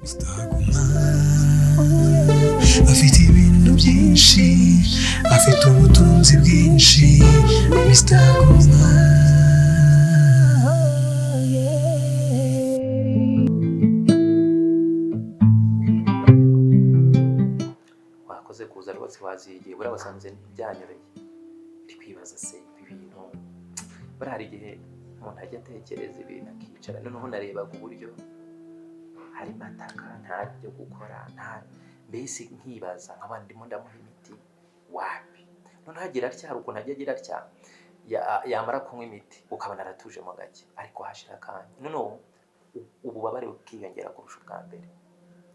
Mr. Guma afite ibintu byinshi, afite ubutunzi bwinshi, Mr. Guma. Wakoze kuza rwose, wazigiye buriya wasanze byanyoroye. Ndi kwibaza se ibi bintu, buriya hari igihe umuntu ajya atekereza ibintu akicara. Noneho narebaga uburyo harimo ataka, nta byo gukora, nta mbese nkibaza nkaba ndimo ndamuha imiti wapi. Noneho agira atya, hari ukuntu ajya agira atya, yamara kunywa imiti ukabona aratujemo gake, ariko hashira akanya noneho ububabare bukiyongera kurusha ubwa mbere.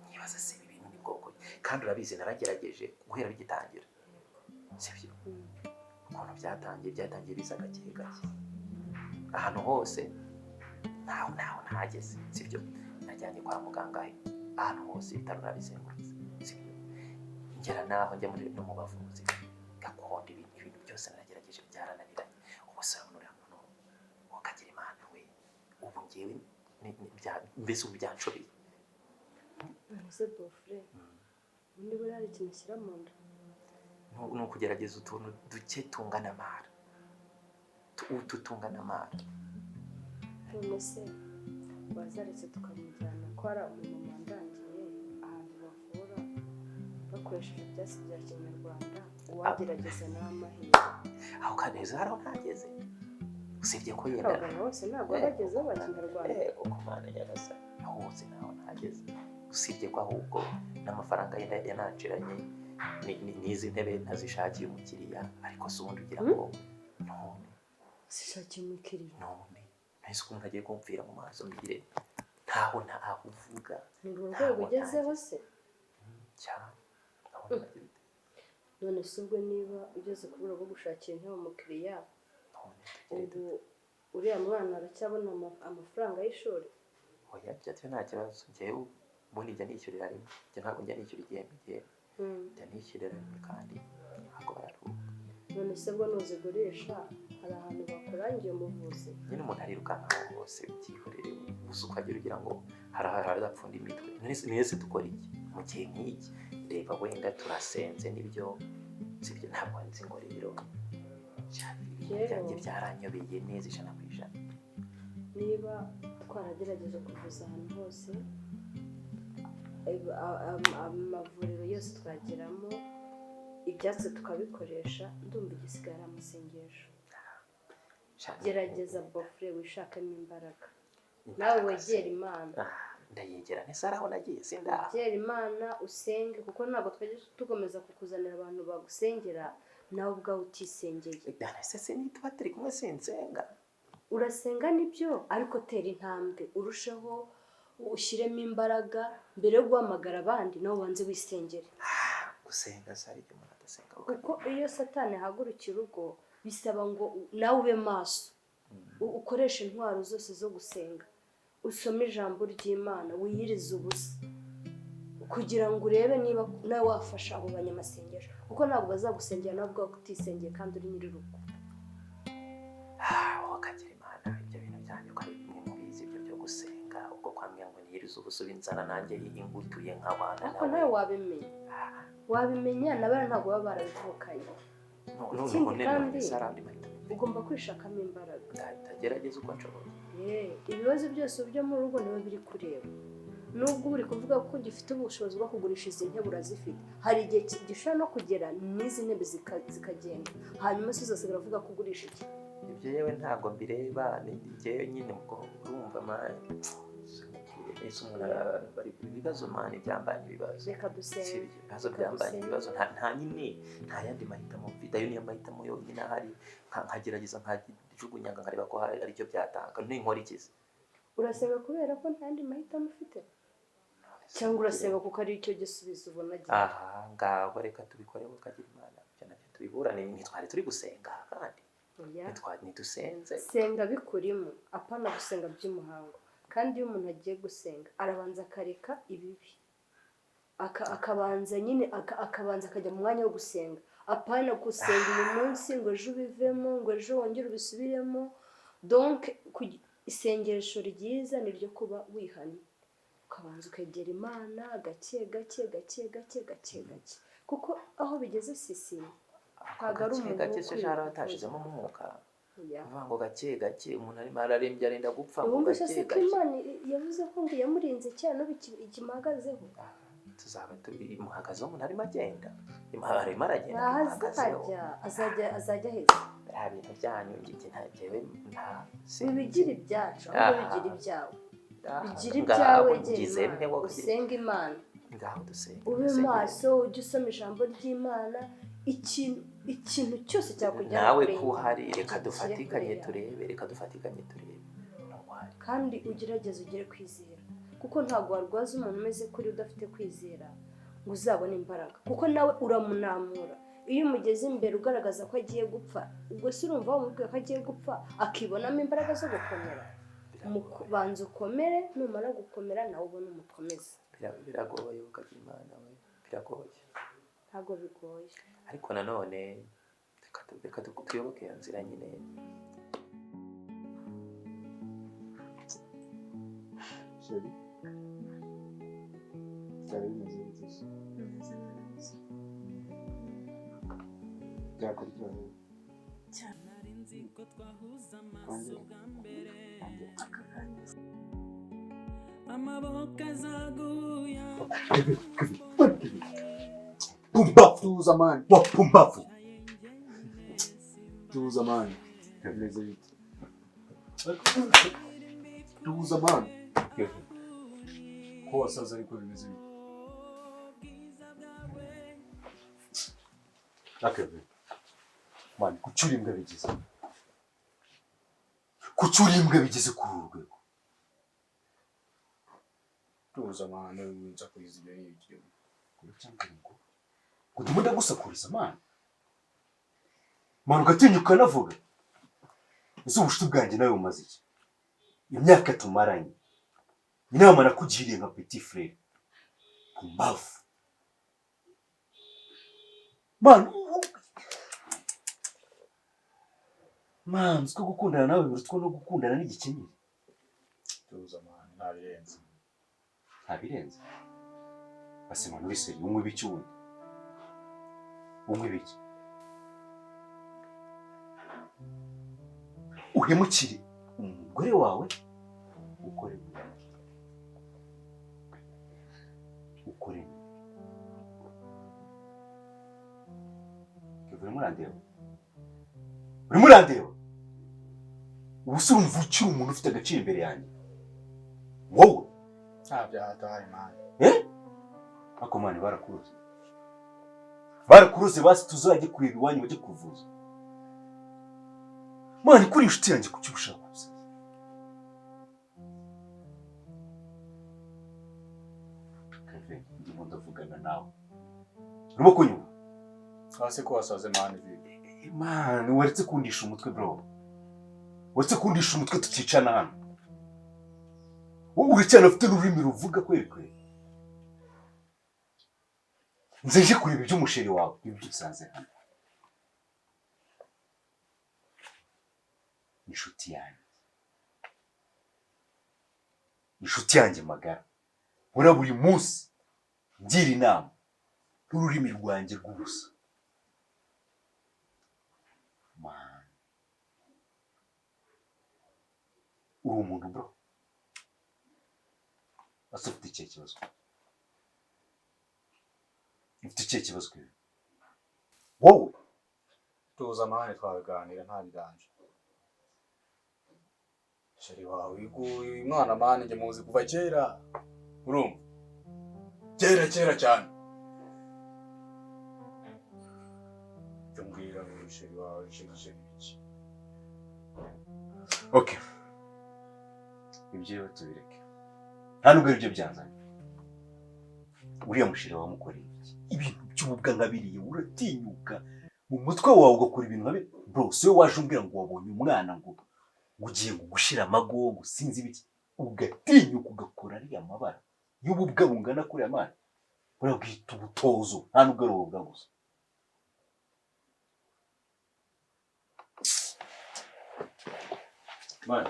Nkibaza se ibi bintu ni bwoko ki? Kandi urabizi naragerageje guhera bigitangira, sibyo? Ukuntu byatangiye biza gake gake ahantu hose, ntaho ntageze, sibyo? Najyanye kwa muganga he, ahantu hose ibitaro nabizengurutse, sibyo? Ngera naho njya muri no mu bavuzi gakondo, ibintu byose naragerageje byarananiranye. Ubu se urabona uriya muntu wakagira Imana we, ubu ngewe mbese ubu byanshobeye. Ese bofure, ubundi buriya hari ikintu ashyira mu nda? Ni ukugerageza utuntu duke tungana amara, utu tungana amara. None se wazaretse tukamujyana ko hari umumama wandangiye ahantu bavura bakoresheje ibyatsi bya kinyarwanda, uwagerageza n'amahirwe? Aho kandi heza hari aho ntageze, usibye ko yenda Abaganga bose ntabwo baba bagezeho ba kinyarwanda. Yego, ku Mana nyagasani, aho hose ntaho ntageze, usibye ko ahubwo n'amafaranga yenda yanaciranye n'izi ntebe ntazishakiye umukiriya. Ariko si ubundi ugira ngo none Zishakiye umukiriya? None nahise umuntu agiye kumvira mu maso, mbigire ntaho ntaho uvuga. Ni urwo rwego ugezeho se? Cyane, aho ntagira ute. None se ubwo niba ugeze ku rwego rwo gushakira intebe umukiriya, None tugire ubu uriya mwana aracyabona amafaranga y'ishuri? Oya, byo nta kibazo. Njyewe ubundi njya nishyurira rimwe, njye ntabwo njya nishyura igihembwe igihembwe. Njya nishyurira rimwe kandi ntabwo bararuhuka. None se bwo nuzigurisha hari ahantu bakurangiye umuvuzi? Nyine umuntu arirukanka aho hose, byihorere gusa ukagera ugira ngo hari ahantu imitwe. None se dukora iki mu gihe nk'iki? Reba wenda turasenze nibyo, sibyo? Ntabwo nzi ngo rero ibintu Rero- byanjye byaranyobeye neza 100%. Niba twaragerageje kuvuza ahantu hose, amavuriro yose twageramo, ibyatsi tukabikoresha, ndumva igisigaye ari amasengesho. Gerageza bofure, wishakemo imbaraga, nawe wegere Imana. Ah, ndayegera nese hari aho nagiye sindaha? Wegere Imana usenge, kuko ntabwo twajya dukomeza kukuzanira abantu bagusengera nawe ubwawe utisengeye. Ese se nituba turi kumwe sinsenga? Urasenga nibyo, ariko tera intambwe urusheho, ushyiremo imbaraga. Mbere yo guhamagara abandi, nawe ubanze wisengere. Gusenga se hari igihe umuntu adasenga? Kuko iyo Satani ahagurukira urugo, bisaba ngo nawe ube maso, ukoreshe intwaro zose zo gusenga, usome ijambo ry'Imana, wiyirize ubusa, kugira ngo urebe niba nawe wafasha abo banyamasengesho, kuko ntabwo bazagusengera nawe ubwawe utisengeye kandi uri nyir'urugo. Ah, wowe Imana, ibyo bintu byanyu ko ari bimwe mubizi, ibyo byo gusenga, ubwo kwambwira ngo niyirize ubusa, inzara nanjye ingutuye nk'abana. Ariko nawe wabimenya, wabimenya nabo ntabwo baba barabivukanye. Ikindi None kandi- none se hari andi mahitamo? Ugomba kwishakamo imbaraga. Ndagerageza uko nshoboye. Ibibazo byose byo mu rugo niwe biri kureba. Nubwo uri kuvuga ko ugifite ubushobozi bwo kugurisha izi ntebe, urazifite, hari igihe gishobora no kugera n'izi ntebe zikagenda, hanyuma se uzasigara uvuga ko ugurisha iki? Ibyo yewe ntabwo mbireba, ni njyewe nyine ubwo urumva man, ese umuntu bari ibibazo man, byambanye ibibazo. Reka Si dusenge. ibyo ibibazo Reka byambanye dusenge. ibibazo, nta nyine nta yandi mahitamo mfite, ayo niyo mahitamo yonyine ahari. Nkagerageza nkajugunya nkareba ko hari aricyo byatanga, ninkora ikizi. Urasenga kubera ko nta yandi mahitamo ufite, cyangwa urasenga kuko ari cyo gisubizo ubona gihari? Aha ngaho reka tubikore, ukagira Imana, ibyo nabyo tubiburane. Ntitwari turi gusenga kandi? Oya. Ntitusenze? Senga bikurimo, apana gusenga by'umuhango. Kandi iyo umuntu agiye gusenga arabanza akareka ibibi, akabanza nyine akabanza akajya mu mwanya wo gusenga, apana gusenga uyu munsi ngo ejo ubivemo, ngo ejo wongere ubisubiremo. Donc isengesho ryiza ni iryo kuba wihannye. Ukabanza ukegera Imana gake gake gake gake gake gake, kuko aho bigeze sisi ntabwo ari Gake umuntu gake wo se jara kwivuza. Batashizemo umwuka. Oya. Uvuga ngo gake gake, umuntu arimo ararembye, arenda gupfa, ngo Wumvise gake se ko gake. Imana yavuze ko ngo yamurinze cyane, n'ubu ikimuhagazeho? Tuzaba turi muhagazeho, umuntu arimo agenda, arimo aragenda, tumuhagazeho. Azajya azajya azajya heza. Biriya bintu byanyu njye nta jyewe nta Wibigira ibyacu, ahubwo Aha. bigira ibyawe. Aha, Bigira ngaho ibyawe, egera ngize Imana, nte wowe? usenge Imana. Ngaho dusenge. Ube Dusenge. maso, ujye usoma ijambo ry'Imana. Ikintu cyose cyakujyana Nawe kure ko uhari, y'Imana, reka gishyire dufatikanye kure yawe. turebe, reka dufatikanye turebe ntuhari. Kandi ugerageze ugere kwizera, kuko ntabwo warwaza umuntu umeze kuri udafite kwizera ngo uzabone imbaraga, kuko nawe uramunamura. Iyo umugeze imbere ugaragaza ko agiye gupfa, ubwo se urumva wamubwiye ko agiye gupfa akibonamo imbaraga zo gukomera? Banza ukomere, numara gukomera nawe ubone umukomeza. Biragoye ukagira Imana we, biragoye. Ntabwo bigoye. Ariko nanone reka tuyoboke iyo nzira nyine. Chérie, byari bimeze bite se? Bimeze neza. Byakuryoheye? Cyane. Ongera. Ongera. Aka kanya. Amaboko azaguya. Pumbafu! Tuza man! Wa pumbafu! Tuza man! Bimeze bite? Tuza man! Ko wasaze ariko bimeze bite? Akebe. Man, kuki imbwa bigeze? Kuki uri imbwa bigeze kuri uru rwego? Tuza man, winsakuriza ibyo ngibyo. Uracyambwira ngo ndimo ndagusakuriza man? Man, ugatinyuka ukanavuga. Ese ubucuti bwanjye nawe bumaze iki? Imyaka tumaranye. Inama nakugiriye nka petit frère. Pumbafu. Man, man, uziko gukundana nawe birutwa no gukundana n'igikenyeri. Tuza man, ntabirenze. Ntabirenze. Ase man, uri sérieux, unywa ibiki wundi? Unywa ibiki? Uhemukire umugore wawe, ukore ukore. Kevin, urimo urandeba? Urimo urandeba? Ubu se urumva ukiri umuntu ufite agaciro imbere yanjye? Wowe? Nta byahataye man. Eh? Ariko man, barakuruze. Barakuruze, basi tuzajye kureba iwanyu bajye kuvuza. Man, kuri inshuti yanjye, kuki ushaka gusaza? Kevin, ndimo ndavugana nawe. Urimo kunyumva? Hasi ko wasaze man, vipi? Man, waretse kundisha umutwe bro. Waretse kundisha umutwe tuticana hano. Wowe uracyana ufite n'ururimi ruvuga kweri kweri. Nze nje kureba iby'umusheri wawe, ibyo usanze hano. Inshuti yanjye. Inshuti yanjye magara. Nkora buri munsi ngira inama n'ururimi rwanjye rw'ubusa. Man. Uri umuntu bro. Ase ufite ikihe kibazo? Ufite ikihe kibazo Kevin? Wowe? Tuza man, twabiganira, nta biganje. Chérie wawe uyu mwana man, njye muzi kuva kera. Urumva? Kera kera cyane. Cyo mbwira ngo chérie wawe, chérie chérie biki? Okay. Ibyo tubireke. Nta nubwo aribyo byanzanye. Uriya musheri wawe wamukoreye iki? Ibintu by'ububwa nka biriya uratinyuka mu mutwe wawe ugakora ibintu nka biriya. Bro, si wowe waje umbwira ngo wabonye umwana, ngo ugiye ngo gushira amago, ngo sinzi ibiki. Ugatinyuka ugakora ariya mabara y'ububwa bungana kuriya mana. Urabwita ubutozo, nta nubwo ari ububwa gusa. Man,